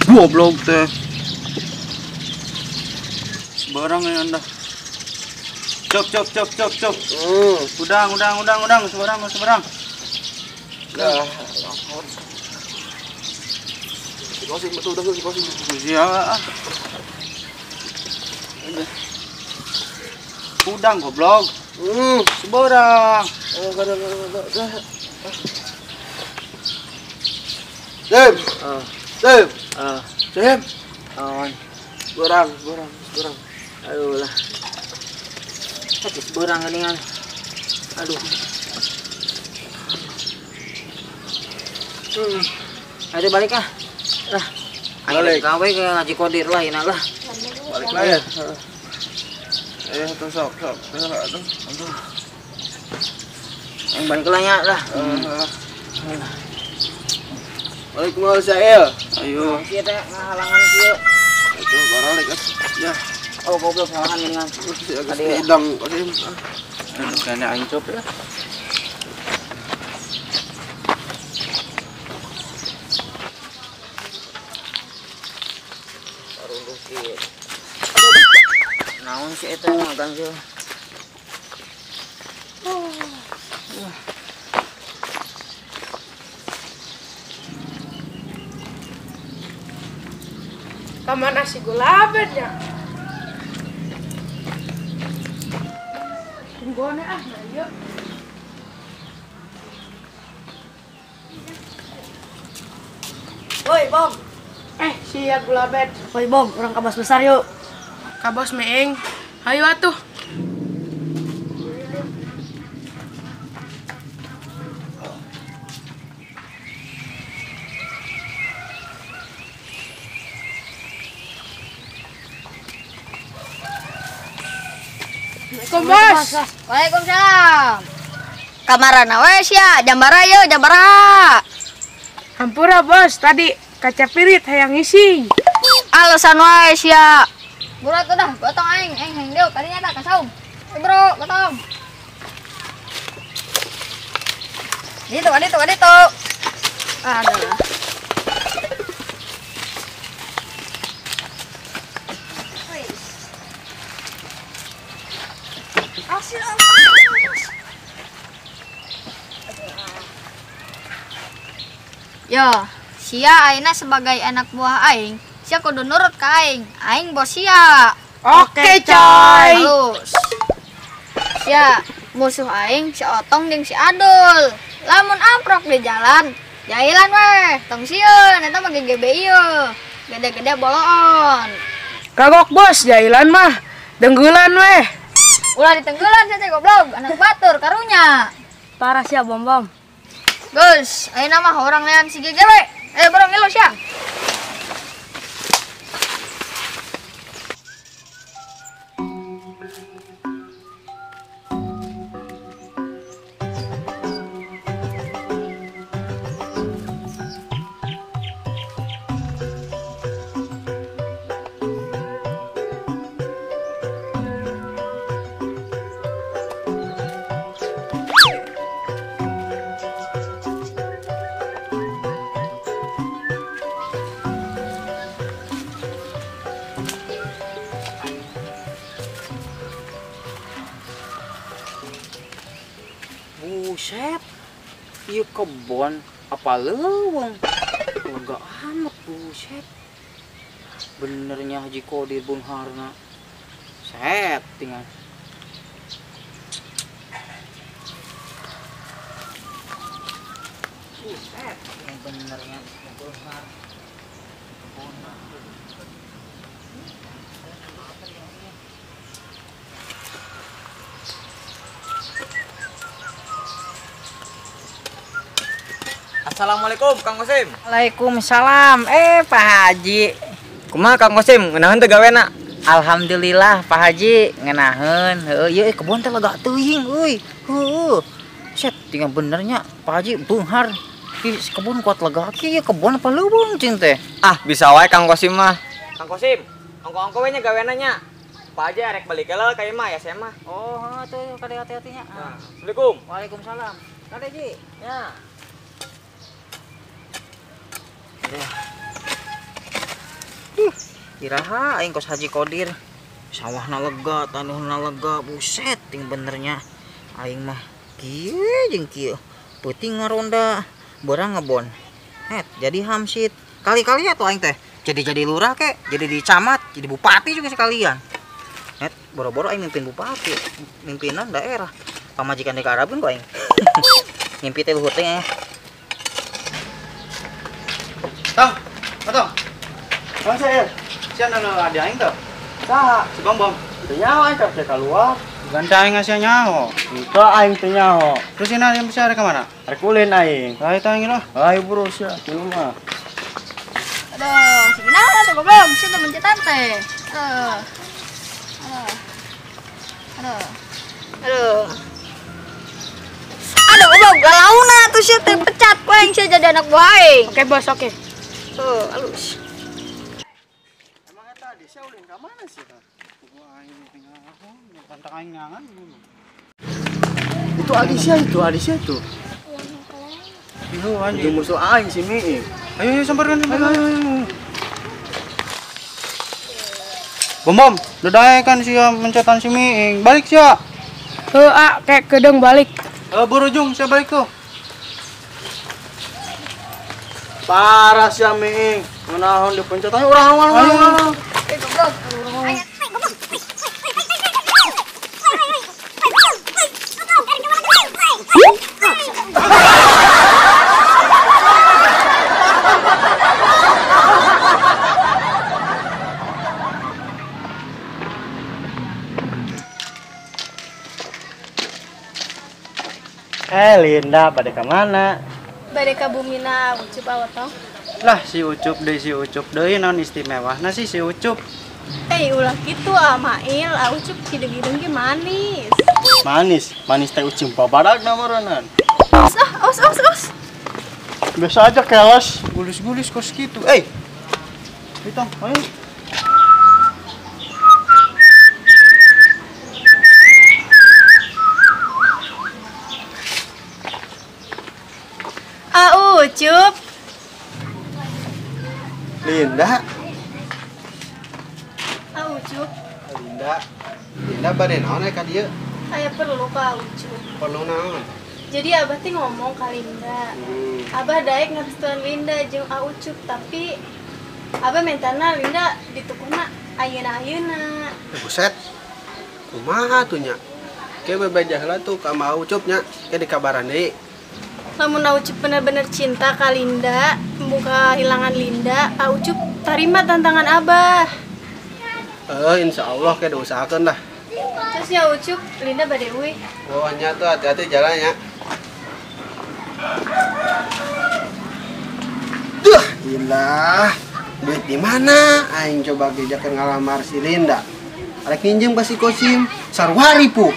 Goblok teh. Sebarang ya Anda. Cop. Udang, sebarang. Dah. Dikosing betul dah dikosing. Iya. Udang goblok. Sebarang. Sim. Sim. Sim. Awan. Sebarang. Aduh lah. Sakit sebarang geningan. Aduh. Ayo balik ah. Lah. Balik. Gawe ke Haji Kodir lah enak lah. Balik lah ya. Tuh sok. Aduh. Yang balik lah ya lah. Waalaikumsalam. Ayo. Kieu teh ngahalangan kieu. Itu baralik ya. Oh, goblok halangan geningan. Tadi hidang Kosim. Aduh, kayaknya aing cop ya. Naon sih eta mah ganjil. Kamana si gulabet ya? Tungguan ah, nah yuk. Woi, Bom. Siap gulabet. Woi, Bom, orang ka bos besar yuk. Ka bos meeng. Hayu atuh. Assalamualaikum, Bos. Waalaikumsalam. Kamarana we sia, jambara yeuh, jambara. Hampura, Bos, tadi kaca pirit hayang ngising. Alasan wae sia. Burat udah, gotong aing, aing hayang deuk kadinya tah ka saum. Bro, gotong. Ditu, ditu. Aduh. Yo, sia aina sebagai anak buah aing, sia kudu nurut ka aing. Aing bos sia. Oke, coy. Halus. Sia musuh aing si Otong jeung si Adul. Lamun amprok di jalan, jailan weh, tong sieun eta mah GGB ieu. Gede-gede boloon. Kagok bos, jailan mah denggulan weh. Ulah ditenggelan sia teh goblok, anak batur karunya. Parah sia bom-bom. Guys, ayeuna mah orang nean si GGB. Ayo bro ngilu sia. Buset, ieu kebon apa leuweung? Lega amat buset. Benernya Haji Kodir beungharna. Set tinggal. Buset, yang benernya beunghar. Kebonna. Assalamualaikum Kang Kosim. Waalaikumsalam. Pak Haji. Kumaha Kang Kosim, ngeunaheun teu gawena? Alhamdulillah Pak Haji, ngeunaheun. Heueuh ieu kebon teh lega teuing euy. Heueuh. Set tinggal benernya Pak Haji beunghar. Ih, kebon kuat lega kieu kebon apa leuweung cing teh. Ah, bisa wae Kang Kosim mah. Kang Kosim, ongko-ongko we nya gawena nya. Pak Haji arek balik heula ka imah ya saya mah. Oh, heuh tuh kade hati-hatinya. Nah, Assalamualaikum. Waalaikumsalam. Kade Ji. Ya. Iraha aing kos Haji Kodir. Sawahna lega, taneuhna lega, buset ting benernya. Aing mah kieu jeung kieu. Peuting ngaronda, beurang ngebon. Het, jadi hamsit. Kali-kali atuh aing teh jadi lurah kek, jadi di camat, jadi bupati juga sekalian. Het, boro-boro aing mimpin bupati, pimpinan daerah. Pamajikan di Arabun ku aing. Ngimpi teh luhur teh. Tong, otong. Bang saya. Sian anu adi aing teh. Saha? Si Bom Bom. Teu nyaho aing teh keluar. Ganda aing ngasih nyaho. Henteu aing teu nyaho. Terus ini aing bisa arek ka mana? Arek ulin aing. Lah eta aing lah. Ayo bro sia, kieu mah. Aduh, si gimana tuh goblok? Si teh mencetan teh. Aduh. Aduh. Aduh. Aduh, goblok galauna tuh sia teh pecat ku aing sia jadi anak buah aing. Oke, bos, oke. Tuh, halus. Emang eta adi sia ulin ka mana sih? Gua aing tinggal aku, pantang aing nyangan. Itu Alicia itu, Itu anjing. Itu musuh aing si Miing. Ayo, ayo samperin, ayo. Bom Bom, udah kan sia mencetan si Miing. Balik sia. Heuh, ah, kayak kedeng balik. Buru jung, sia balik tuh. Parah sia Miing. Ngeunahon dipencet ayo urang urang. Eh, goblok. Ayo. Linda, pada ke mana? Bade ka bumina Ucup awatong. Lah si Ucup deui naon istimewa. Nah si Ucup. Ulah kitu ah Mail, ah Ucup hideung-hideung ge manis. Manis, manis teh ucing babadag namaranan. Os ah, os os os. Biasa aja keles, gulis-gulis kos kitu. Hitong, ayo. Ucup. Linda. Ucup. Linda. Linda bade naon ka dieu? Aya perlu ka Ucup. Perlu naon? Jadi abah teh ngomong ka Linda. Abah daek ngarestuan Linda jeung Ucup, tapi abah mentana Linda ditukuna ayeuna-ayeuna. Buset. Kumaha tuh nya? Ke bebeja heula tuh ka Ma Ucup nya, ke dikabaran deui. Lamun Ucup bener-bener cinta ka Linda, membuka kehilangan Linda, Ucup tarima tantangan abah. Insya Allah kayak diusahakan lah. Terus ya Ucup, Linda bade euy. Oh, nya tuh hati-hati jalannya. Duh, gila. Duit di mana? Aing coba gejakeun ngalamar si Linda. Arek minjem ka si Kosim, sarwari pu.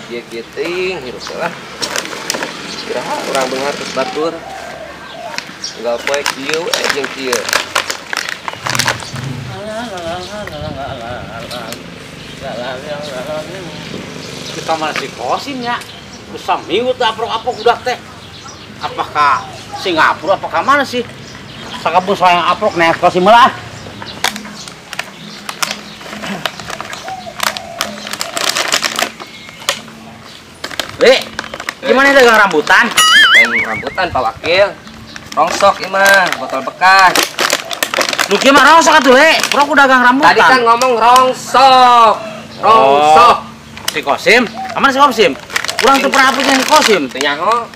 Dia kiting hirup lah. Kiraha urang beunghar terus batur. Unggal poe kieu we jeung kieu. Kita mana si Kosim nya? Saminggu teh aprok-aprok udah teh. Apakah Singapura apa ka mana sih? Sakabung soang aprok naik Kosim lah. Le, gimana dagang rambutan? Lain rambutan Pak Wakil. Rongsok imah, botol bekas. Lu kieu mah rongsok atuh, Le. Bro dagang rambutan. Tadi kan ngomong rongsok. Rongsok. Oh, si Kosim, aman si Kosim. Urang teu pernah hapus si Kosim. Teu nyaho.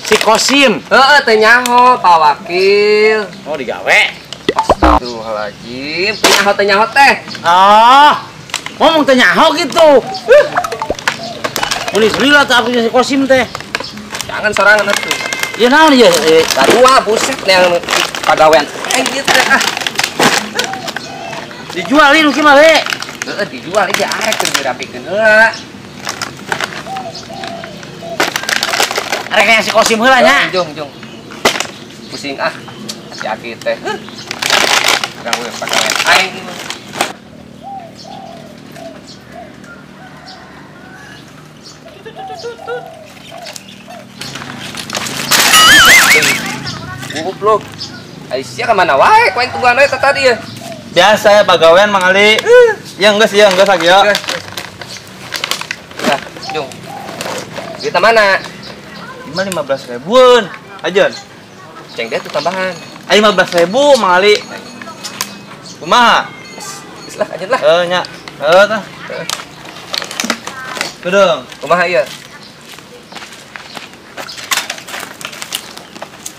Si Kosim. Heeh, teu nyaho Pak Wakil. Oh, digawe. Astagfirullahaladzim. Teu nyaho teh. Oh. Ngomong teu nyaho gitu. Mulis lila teh hapus si Kosim teh. Jangan sorangan atuh. Ya naon ieu? Sarua buset yang pagawean. Gitu teh ah. Dijualin kieu mah, Le. Heeh, dijual ieu arek keur dirapikeun heula. Arek yang si Kosim heula nya. Jung, jung. Pusing ah. Si Aki teh. Urang we pagawean aing. Goblok. Ai sia ka mana wae ku aing tungguan we tadi ya. Biasa ya pagawean Mang Ali. Ya geus ya geus lagi ya. Nah, jung. Duitna mana? 15 ribuan. Ajeun. Ceng dia tuh tambahan. Ai 15.000 Mang Ali. Kumaha? Geus lah ajeun lah. Heuh nya. Heuh tah. Kudeung. Kumaha ieu?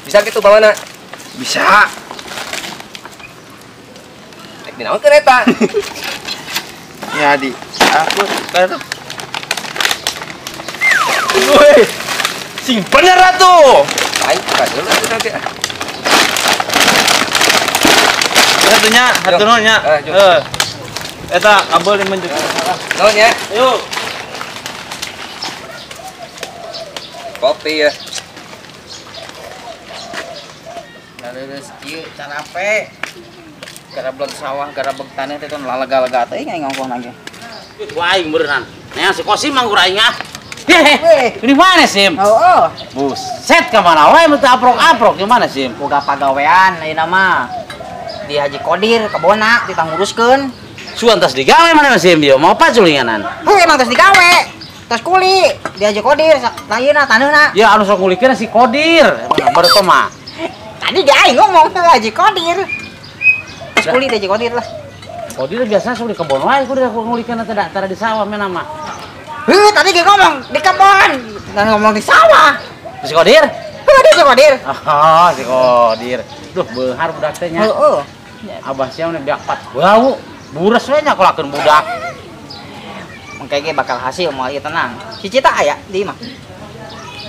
Bisa gitu bawana? Bisa. Rek dinaonkeun eta? Nya di. Aku karep. Woi. Sing bener atuh. Aing kadeul atuh nanti. Satunya, hatur nuhun nya. Heuh. Eta kabel 5 juta. Nuhun ya. Yuk. Kopi ya. Leureus kieu carape. Garableg sawah, garableg taneuh teh lalega-lega teh aing ngongkoh lagi. Ku aing beureunan. Neang si Kosim manggur aing ah. Hehe. Ini mana Sim? Heeh. Buset ka mana wae mun teu aprok-aprok gimana Sim? Boga pagawean ayeuna mah. Di Haji Kodir kebona ditanguruskeun. Suan tas digawe mana Sim ieu? Mau paculinganan? Heuh emang tas digawe. Tas kuli di Haji Kodir ayeuna taneuhna. Ya anu sok ngulikeun si Kodir. Emang baru teh mah. Tadi dia aing ngomong ke Haji Kodir. Terus kuli Haji Kodir lah. Kodir biasanya sok di kebon wae kudu ngulikeun teh tara di sawah mena mah. Heuh, tadi dia ngomong di kebon, dan ngomong di sawah. Si Kodir? Heuh, dia si Kodir. Oh, si Kodir. Duh, beunghar budak teh nya. Heeh. Abah sia mah biak pat bau. Buras we nya kolakeun budak. Mengke ge bakal hasil moal ieu tenang. Si Cita aya di imah.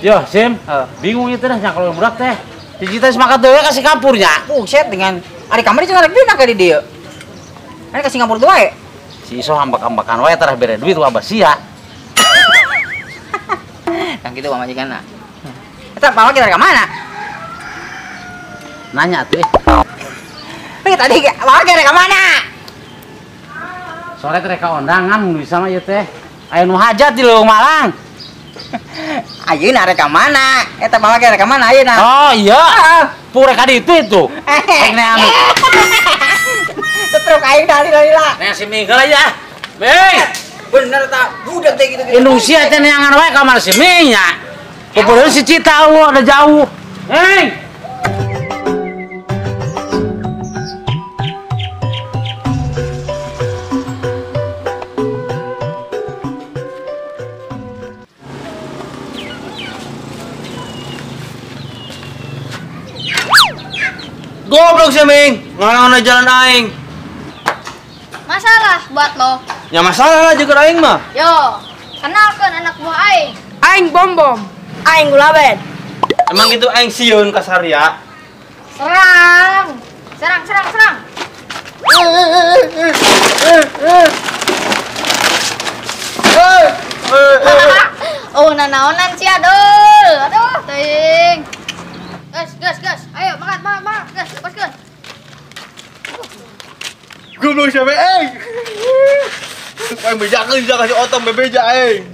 Yo, Sim. Bingung ieu teh nya kalau budak teh. Cita semangat dewe ka Singapura nya. Buset dengan ari kamari cenah rek dina ka di dieu. Ari ka Singapura wae. Si Iso ambak-ambakan wae tarah bere duit ku abah sia. Kan kitu pamajikanna. Eta bawa kita ka mana? Nanya atuh. Eh tadi bawa kita ka mana? Sore teh ka ondangan mun bisa mah ieu teh. Aya nu hajat di Leuweung Malang. Ayeuna rek ka mana? Eta bawa rek ka mana ayeuna? Oh iya. Pure ka ditu itu. Aing neang. Setruk aing tadi lila. Neang si Ming heula ya. Ming. Bener ta budak teh gitu-gitu. Indonesia teh neangan wae ka mana si Ming nya. Popodeun si Cita eueuh ada jauh. Ming. Goblok sih Ming, ngalang-ngalang jalan aing. Masalah buat lo. Ya masalah lah juga aing mah. Yo, kenalkan anak buah aing. Aing bom bom, aing gulaben. Emang gitu aing sieun ka Saria. Serang, serang, serang, serang. Oh, nanaonan sih aduh, aduh, teuing. Gas, gas, gas. Ayo makan, makan, makan. Gas, lepaskan. Goblok siapa aing? Aing bejakeun bisa kasih otong bebeja aing.